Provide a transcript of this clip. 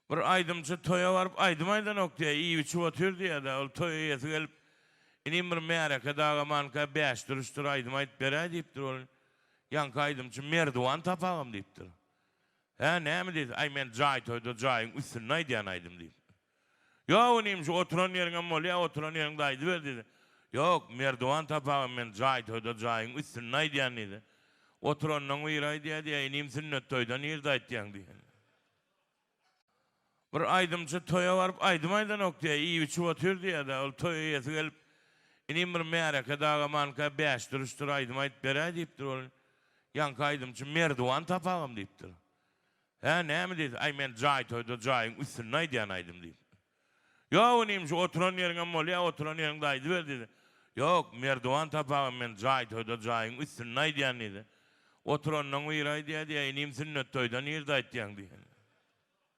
Bir aýdymçy toýa baryp aýdym aýdanok diýýär, iýip-içip otyr diýýär-de, ol toý eýesi gelip, Inim bir märeke dagamanka bäşdir-üçdür aýdym aýdyp beräý diýipdir. Ol ýaňky aýdymçy Merdiwan tapagam diýipdir. Hä, näme diýse, Aý men jaý toýda jaýyň üstünde aýdýan aýdym diýip. Ýok inim şu oturan ýeriňem bolýar, oturan ýeriňde aýdyber diýdi. Ýok, merdiwan tapagam men jaý toýda jaýyň üstünde aýdýan diýdi. Oturanlaň biri aýdýar diýýär, inim sünnet toýda nirde aýtýaň diýýär. Bir aýdymçy toýa baryp aýdym aýdanok diýýär, iýip-içip otyr diýýär-de, ol toý eýesi gelip, inim bir märeke dagamanka bäşdir-üçdür aýdym aýdyp beräý diýipdir. Ol ýaňky aýdymçy merdiwan tapagam diýipdir. Hä, näme diýse, Aý, men jaý toýda jaýyň üstünde aýdýan aýdym diýip. Ýok, inim, şu oturan ýeriňem bolýar, oturan ýeriňde aýdyber diýdi. Ýok, merdiwan tapagam men jaý toýda jaýyň üstünde aýdýan diýdi. Oturanlaň biri aýdýar diýýär, inim, sünnet toýda nirde aýtýaň diýen.